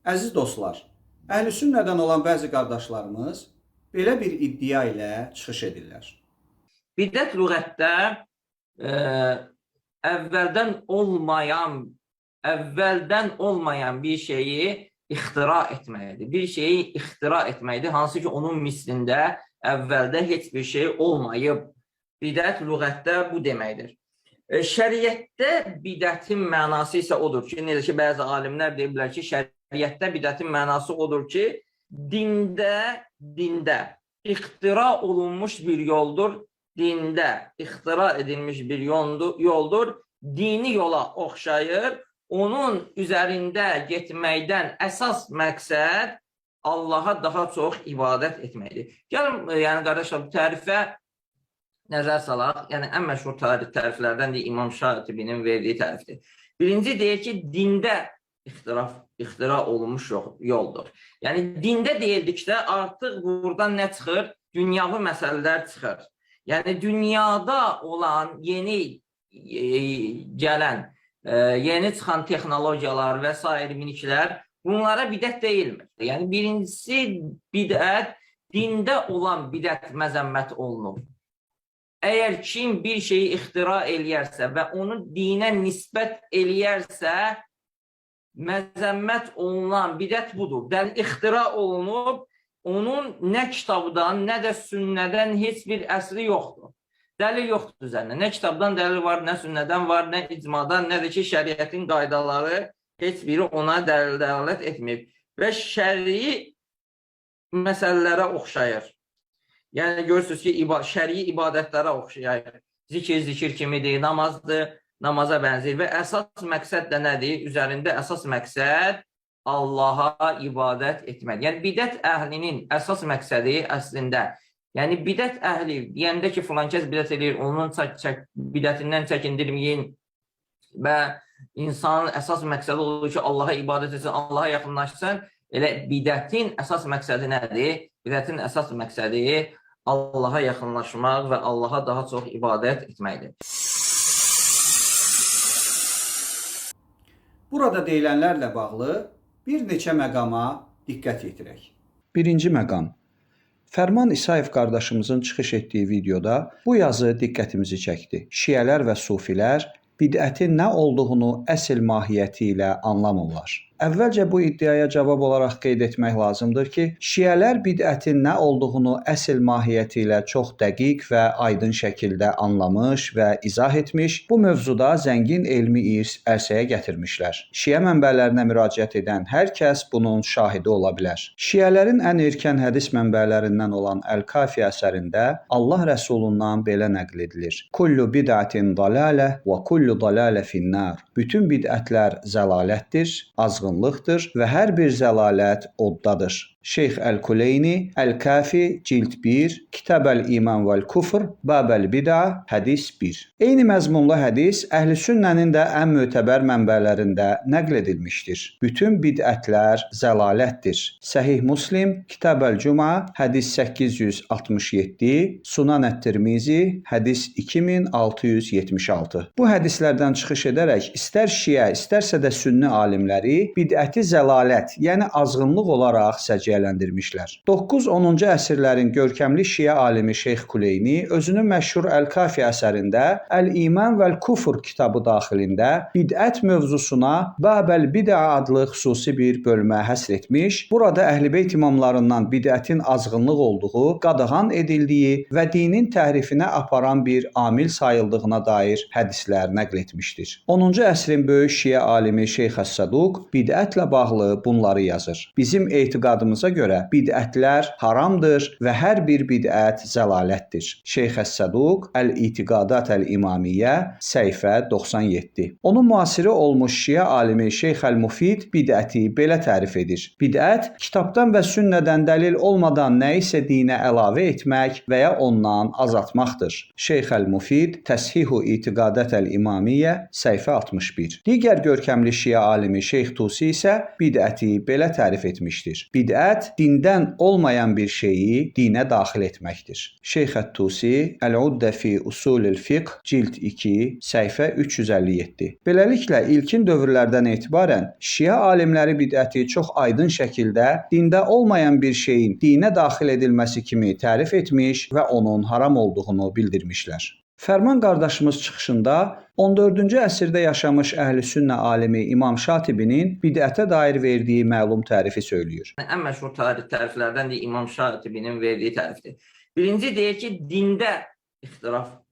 Əziz dostlar, Əhl-i Sünnədən olan bəzi qardaşlarımız belə bir iddia ilə çıxış edirlər. Bidət lüğətdə əvvəldən olmayan bir şeyi ixtira etməkdir. Bir şeyi ixtira etməkdir, hansı ki onun mislində əvvəldə heç bir şey olmayıb. Bidət lüğətdə bu deməkdir. Şəriətdə bidətin mənası isə odur ki, necə ki bəzi alimlər deyiblər ki, şəriətdə bidətin mənası odur ki, dində ixtira olunmuş bir yoldur. Dində ixtira edilmiş bir yoldur. Dini yola oxşayır. Onun üzərində getməkdən əsas məqsəd Allaha daha çox ibadət etməkdir. Gəlin, yəni qardaşlar, bu tərifə nəzər salaq. Yəni ən məşhur təriflərdəndir İmam Şatibinin verdiyi tərifdir. Birinci deyir ki, dində ixtira olunmuş yoldur. Yəni dində deyildikdə artıq buradan nə çıxır? Dünyavi məsələlər çıxır. Yəni dünyada olan yeni gələn, yeni çıxan texnologiyalar və sair miniklər, bunlara bidət deyilmir. Yəni birincisi bidət, dində olan bidət məzəmmət olunur. Əgər kim bir şeyi ixtira eləyərsə və onu dinə nisbət eləyərsə, məzəmmət olunan bidət budur. Yəni ixtira olunub, onun nə kitabdan, nə də sünnədən heç bir əsli yoxdur. Dəlil yoxdur üzərində. Nə kitabdan dəlil var, nə sünnədən var, nə icmadan, nə də ki şəriətin qaydaları heç biri ona dəlalət etməyib. Və şərii məsələlərə oxşayır. Yəni görürsünüz ki, şərii ibadətlərə oxşayır. Zikir zikir kimidir, namazdır, namaza bənzəyir. Və əsas məqsəd də nədir? Üzərində əsas məqsəd Allaha ibadət etmək. Yəni bidət əhlinin əsas məqsədi əslində, yəni bidət əhli deyəndə ki, filan kəs bidət eləyir, onun bidətindən çəkindirməyin və insanın əsas məqsədi olur ki, Allaha ibadət etsin, Allaha yaxınlaşsın. Elə bidətin əsas məqsədi nədir? Bidətin əsas məqsədi Allaha yaxınlaşmaq və Allaha daha çox ibadət etməkdir. Burada deyilənlərlə bağlı bir neçə məqama diqqət yetirək. Birinci məqam. Fərman İsayev qardaşımızın çıxış etdiyi videoda bu yazı diqqətimizi çəkdi. Şiələr və sufilər bidətin nə olduğunu əsl mahiyyəti ilə anlamırlar. Əvvəlcə bu iddiaya cavab olaraq qeyd etmək lazımdır ki, şiələr bidətin nə olduğunu əsl mahiyyəti ilə çox dəqiq və aydın şəkildə anlamış və izah etmiş, bu mövzuda zəngin elmi irs ərsəyə gətirmişlər. Şiə mənbələrinə müraciət edən hər kəs bunun şahidi ola bilər. Şiələrin ən erkən hədis mənbələrindən olan Əl-Kafi əsərində Allah Rəsulundan belə nəql edilir: Kullu bid'atin dalalə və kullu dalalə finnar. Bütün bidətlər zəlalətdir, azğınlıqdır və hər bir zəlalət oddadır. Şeyx Əl-Kuleyni, Əl-Kafi, cild 1, Kitab əl-İman vəl-Kufr, Bab əl-Bid'a, hədis 1. Eyni məzmunlu hədis Əhl-i Sünnənin də ən mötəbər mənbələrində nəql edilmişdir. Bütün bidətlər zəlalətdir. Səhih Muslim, Kitab əl-Cuma, hədis 867, Sunan ət-Tirmizi, hədis 2676. Bu hədislərdən çıxış edərək istər şiə, istərsə də sünni alimləri bidəti zəlalət, yəni azğınlıq olaraq səciyyələndirmişlər. 9-10-cu əsrlərin görkəmli şiə alimi Şeyx Kuleyni özünün məşhur Əl-Kafi əsərində Əl-İman vəl-Kufr kitabı daxilində bidət mövzusuna Bab əl-Bid'a adlı xüsusi bir bölmə həsr etmiş. Burada Əhl-i Beyt imamlarından bidətin azğınlıq olduğu, qadağan edildiyi və dinin təhrifinə aparan bir amil sayıldığına dair hədislər nəql etmişdir. 10-cu əsrin böyük şiə alimi Şeyx Əs-Saduq bidətlə bağlı bunları yazır. Bizim etiqadımıza görə bidətlər haramdır və hər bir bidət zəlalətdir. Şeyx Əs-Saduq Əl-İtiqadat Əl-İmamiyyə səhifə 97. Onun müasiri olmuş şiə alimi Şeyx Əl-Mufid bidəti belə tərif edir. Bidət kitabdan və sünnədən dəlil olmadan nə isə dinə əlavə etmək və ya ondan azaltmaqdır. Şeyx Əl-Mufid Təshihu İtiqadat Əl-İmamiyyə səhifə 61. Digər görkəmli şiə alimi Şeyx Tusi isə bidəti belə tərif etmişdir. Bidət Bidət dindən olmayan bir şeyi dinə daxil etməkdir. Şeyx Ət-Tusi Əl-Uddə fi Usulil Fiqh cild 2 səhifə 357. Beləliklə ilkin dövrlərdən etibarən şia alimləri bidəti çox aydın şəkildə dində olmayan bir şeyin dinə daxil edilməsi kimi tərif etmiş və onun haram olduğunu bildirmişlər. Fərman qardaşımız çıxışında 14-cü əsrdə yaşamış əhl-i sünnə alimi İmam Şatibinin bidətə dair verdiyi məlum tərifi söyləyir. Ən məşhur təriflərdən də İmam Şatibinin verdiyi tərifdir. Birinci deyir ki, dində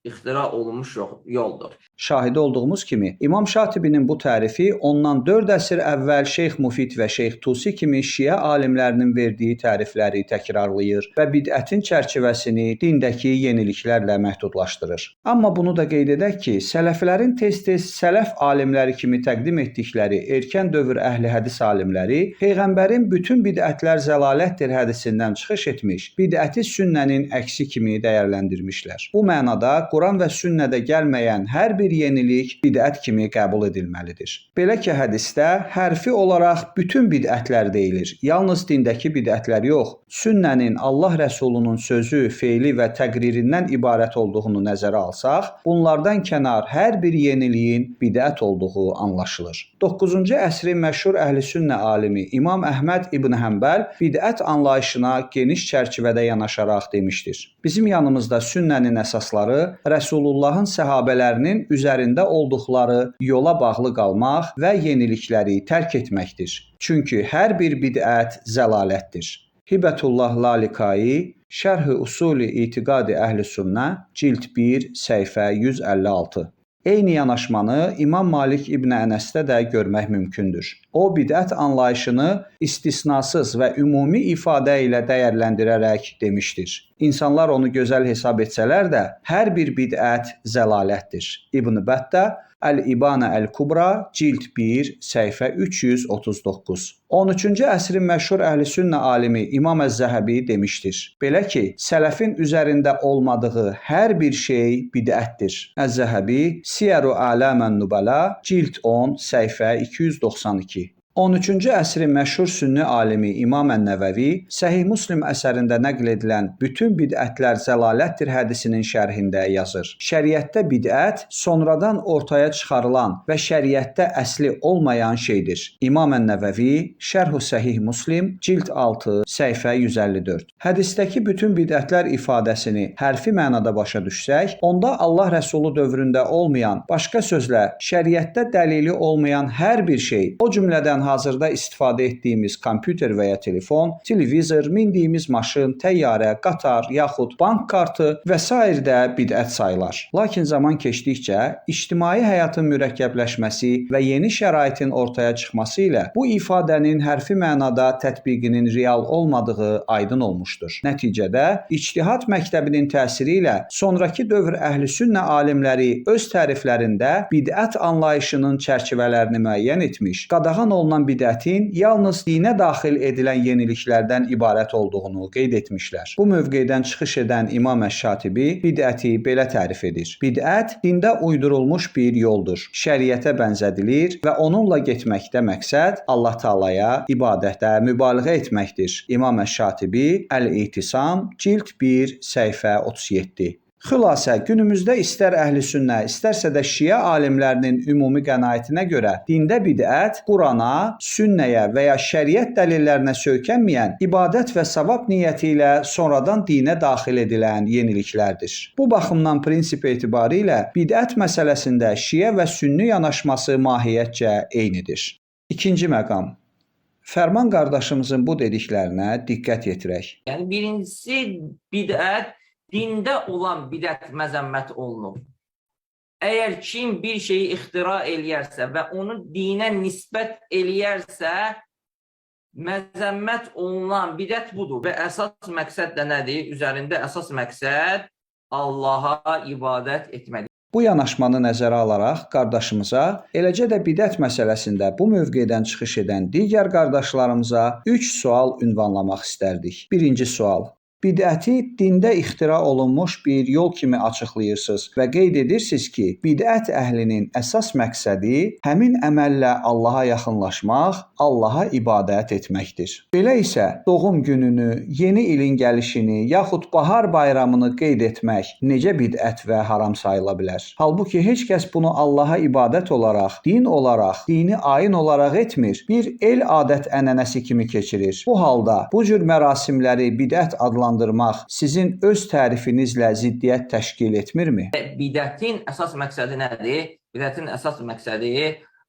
ixtira olunmuş yoldur. Şahidi olduğumuz kimi İmam Şatibinin bu tərifi ondan 4 əsr əvvəl Şeyx Mufid və Şeyx Tusi kimi şiə alimlərinin verdiyi tərifləri təkrarlayır və bidətin çərçivəsini dindəki yeniliklərlə məhdudlaşdırır. Amma bunu da qeyd edək ki, sələflərin tez-tez sələf alimləri kimi təqdim etdikləri erkən dövr əhli hədis alimləri peyğəmbərin bütün bidətlər zəlalətdir hədisindən çıxış etmiş, bidəti sünnənin əksi kimi dəyərləndirmişlər. Bu mənada Quran və sünnədə gəlməyən hər bir yenilik bidət kimi qəbul edilməlidir. Belə ki, hədisdə hərfi olaraq bütün bidətlər deyilir. Yalnız dindəki bidətlər yox, sünnənin Allah Rəsulunun sözü, feili və təqririndən ibarət olduğunu nəzərə alsaq, bunlardan kənar hər bir yeniliyin bidət olduğu anlaşılır. 9-cu əsrin məşhur əhl-i sünnə alimi İmam Əhməd İbn Həmbəl bidət anlayışına geniş çərçivədə yanaşaraq demişdir. Bizim yanımızda sünnənin əsasları Rəsulullahın səhabələrinin üzərində olduqları yola bağlı qalmaq və yenilikləri tərk etməkdir. Çünki hər bir bidət zəlalətdir. Hibətullah Lalikai, Şərh-i Usuli İtiqadi Əhl-i Sünnə, cild 1, səhifə 156. Eyni yanaşmanı İmam Malik İbn Ənəsdə də görmək mümkündür. O bidət anlayışını istisnasız və ümumi ifadə ilə dəyərləndirərək demişdir. İnsanlar onu gözəl hesab etsələr də, hər bir bidət zəlalətdir. İbn Bəttə Əl-İbanə Əl-Kubra, cild 1, səhifə 339. 13-cü əsrin məşhur əhl-i sünnə alimi İmam Əz-Zəhəbi demişdir. Belə ki, sələfin üzərində olmadığı hər bir şey bidətdir. Əz-Zəhəbi Siyəru A'lamən Nübəla, cild 10, səhifə 292. 13-cü əsrin məşhur sünni alimi İmam Ən-Nəvəvi Səhih Müslim əsərində nəql edilən bütün bidətlər zəlalətdir hədisinin şərhində yazır. Şəriətdə bidət sonradan ortaya çıxarılan və şəriətdə əsli olmayan şeydir. İmam Ən-Nəvəvi Şərh-ü Səhih Müslim cild 6 səhifə 154. Hədisdəki bütün bidətlər ifadəsini hərfi mənada başa düşsək, onda Allah Rəsulu dövründə olmayan, başqa sözlə şəriətdə dəlili olmayan hər bir şey, o cümlədən hazırda istifadə etdiyimiz kompüter və ya telefon, televizor, mindiyimiz maşın, təyyarə, qatar, yaxud bank kartı və sair də bidət sayılar. Lakin zaman keçdikcə ictimai həyatın mürəkkəbləşməsi və yeni şəraitin ortaya çıxması ilə bu ifadənin hərfi mənada tətbiqinin real olmadığı aydın olmuşdur. Nəticədə ictihad məktəbinin təsiri ilə sonrakı dövr əhl-i sünnə alimləri öz təriflərində bidət anlayışının çərçivələrini müəyyən etmiş, qadağan olunan bidətin yalnız dinə daxil edilən yeniliklərdən ibarət olduğunu qeyd etmişlər. Bu mövqedən çıxış edən İmam Əş-Şatibi bidəti belə tərif edir. Bidət dində uydurulmuş bir yoldur. Şəriətə bənzədilir və onunla getməkdə məqsəd Allah Taalaya ibadətdə mübaliğə etməkdir. İmam Əş-Şatibi Əl-İhtisam cild 1 səhifə 37. Xülasə, günümüzdə istər əhl-i sünnə, istərsə də şiə alimlərinin ümumi qənaətinə görə dində bidət Qurana, sünnəyə və ya şəriət dəlillərinə söykənməyən ibadət və savab niyyəti ilə sonradan dinə daxil edilən yeniliklərdir. Bu baxımdan prinsip etibarilə bidət məsələsində şiə və sünni yanaşması mahiyyətcə eynidir. İkinci məqam. Fərman qardaşımızın bu dediklərinə diqqət yetirək. Yəni birincisi bidət, dində olan bidət məzəmmət olunub. Əgər kim bir şeyi ixtira eləyərsə və onu dinə nisbət eləyərsə, məzəmmət olunan bidət budur. Və əsas məqsəd də nədir? Üzərində əsas məqsəd Allaha ibadət etməkdir. Bu yanaşmanı nəzərə alaraq qardaşımıza, eləcə də bidət məsələsində bu mövqedən çıxış edən digər qardaşlarımıza 3 sual ünvanlamaq istərdik. Birinci sual. Bidəti dində ixtira olunmuş bir yol kimi açıqlayırsınız və qeyd edirsiniz ki, bidət əhlinin əsas məqsədi həmin əməllə Allaha yaxınlaşmaq, Allaha ibadət etməkdir. Belə isə doğum gününü, yeni ilin gəlişini yaxud bahar bayramını qeyd etmək necə bidət və haram sayıla bilər? Halbuki heç kəs bunu Allaha ibadət olaraq, din olaraq, dini ayin olaraq etmir, bir el adət ənənəsi kimi keçirir. Bu halda bu cür mərasimləri bidət adlandırmaq sizin öz tərifinizlə ziddiyyət təşkil etmirmi? Bidətin əsas məqsədi nədir? Bidətin əsas məqsədi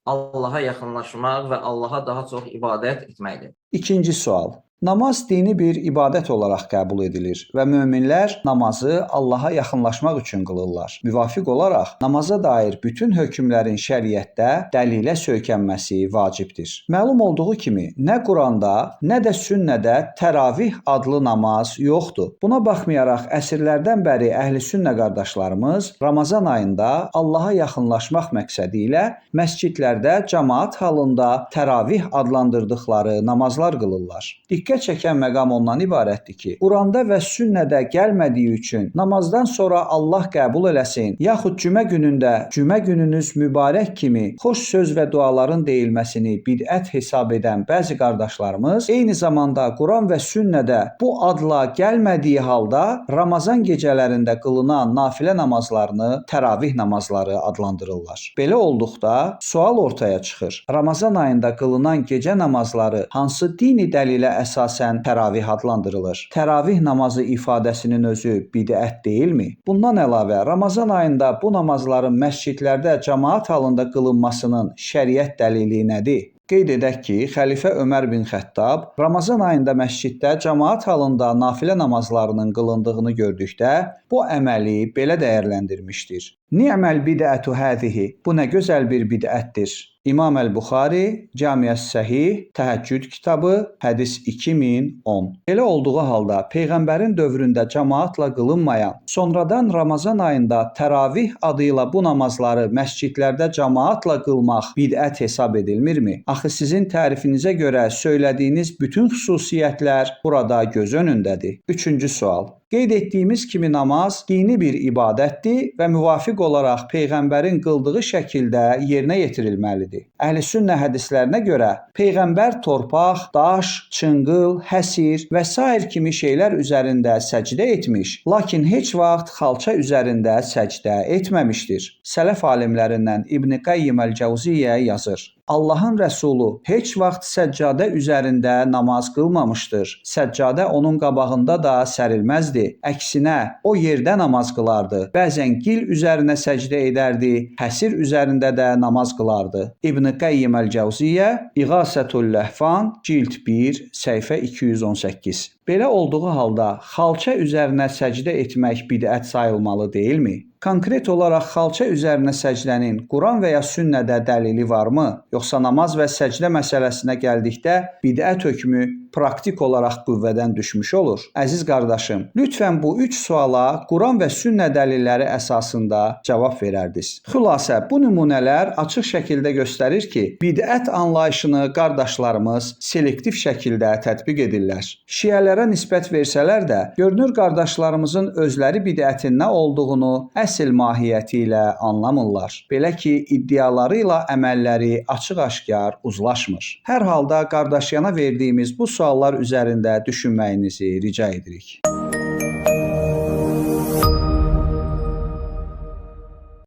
Allaha yaxınlaşmaq və Allaha daha çox ibadət etməkdir. İkinci sual. Namaz dini bir ibadət olaraq qəbul edilir və möminlər namazı Allaha yaxınlaşmaq üçün qılırlar. Müvafiq olaraq namaza dair bütün hökmlərin şəriətdə dəlilə söykənməsi vacibdir. Məlum olduğu kimi nə Quranda, nə də sünnədə təravih adlı namaz yoxdur. Buna baxmayaraq əsrlərdən bəri əhl-i sünnə qardaşlarımız Ramazan ayında Allaha yaxınlaşmaq məqsədi ilə məscidlərdə camaat halında təravih adlandırdıqları namazlar qılırlar. Diqqət çəkən məqam ondan ibarətdir ki, Quranda və sünnədə gəlmədiyi üçün namazdan sonra Allah qəbul eləsin, yaxud cümə günündə cümə gününüz mübarək kimi xoş söz və duaların deyilməsini bidət hesab edən bəzi qardaşlarımız eyni zamanda Quran və sünnədə bu adla gəlmədiyi halda Ramazan gecələrində qılınan nafilə namazlarını təravih namazları adlandırırlar. Belə olduqda sual ortaya çıxır. Ramazan ayında qılınan gecə namazları hansı dini dəlilə əsasən təravih adlandırılır? Təravih namazı ifadəsinin özü bidət deyilmi? Bundan əlavə Ramazan ayında bu namazların məscidlərdə camaat halında qılınmasının şəriət dəlili nədir? Qeyd edək ki, Xəlifə Ömər bin Xəttab Ramazan ayında məsciddə camaat halında nafilə namazlarının qılındığını gördükdə bu əməli belə dəyərləndirmişdir. Ni'məl bid'atu hadihi. Bu nə gözəl bir bidətdir. İmam Əl-Buxari, Camiə-s Səhih, Təhəccüd kitabı, hədis 2010. Belə olduğu halda peyğəmbərin dövründə camaatla qılınmayan, sonradan Ramazan ayında təravih adı ilə bu namazları məscidlərdə camaatla qılmaq bidət hesab edilmirmi? Axı sizin tərifinizə görə söylədiyiniz bütün xüsusiyyətlər burada göz önündədir. Üçüncü sual. Qeyd etdiyimiz kimi namaz dini bir ibadətdir və müvafiq olaraq peyğəmbərin qıldığı şəkildə yerinə yetirilməlidir. Əhl-i sünnə hədislərinə görə peyğəmbər torpaq, daş, çınqıl, həsir və sair kimi şeylər üzərində səcdə etmiş, lakin heç vaxt xalça üzərində səcdə etməmişdir. Sələf alimlərindən İbn Qayyim əl-Cəvziyyə yazır: Allahın Rəsulu heç vaxt səccadə üzərində namaz qılmamışdır. Səccadə onun qabağında da sərilməzdi. Əksinə, o yerdə namaz qılardı. Bəzən gil üzərinə səcdə edərdi, həsir üzərində də namaz qılardı. İbn Qayyim əl-Cəvziyyə, İğasətul Ləhfan, cild 1, səhifə 218. Belə olduğu halda xalça üzərinə səcdə etmək bidət sayılmalı deyilmi? Konkret olaraq xalça üzərinə səcdənin Quran və ya sünnədə dəlili varmı? Yoxsa namaz və səcdə məsələsinə gəldikdə bidət hökmü praktik olaraq qüvvədən düşmüş olur? Əziz qardaşım, lütfən bu üç suala Quran və sünnə dəlilləri əsasında cavab verərdiniz. Xülasə, bu nümunələr açıq şəkildə göstərir ki, bidət anlayışını qardaşlarımız selektiv şəkildə tətbiq edirlər. Şiələrə nisbət versələr də, görünür qardaşlarımızın özləri bidətin nə olduğunu əsl mahiyyəti ilə anlamırlar. Belə ki, iddiaları ilə əməlləri açıq-aşkar uzlaşmır. Hər halda qardaşyana verdiyimiz bu suallar üzərində düşünməyinizi rica edirik.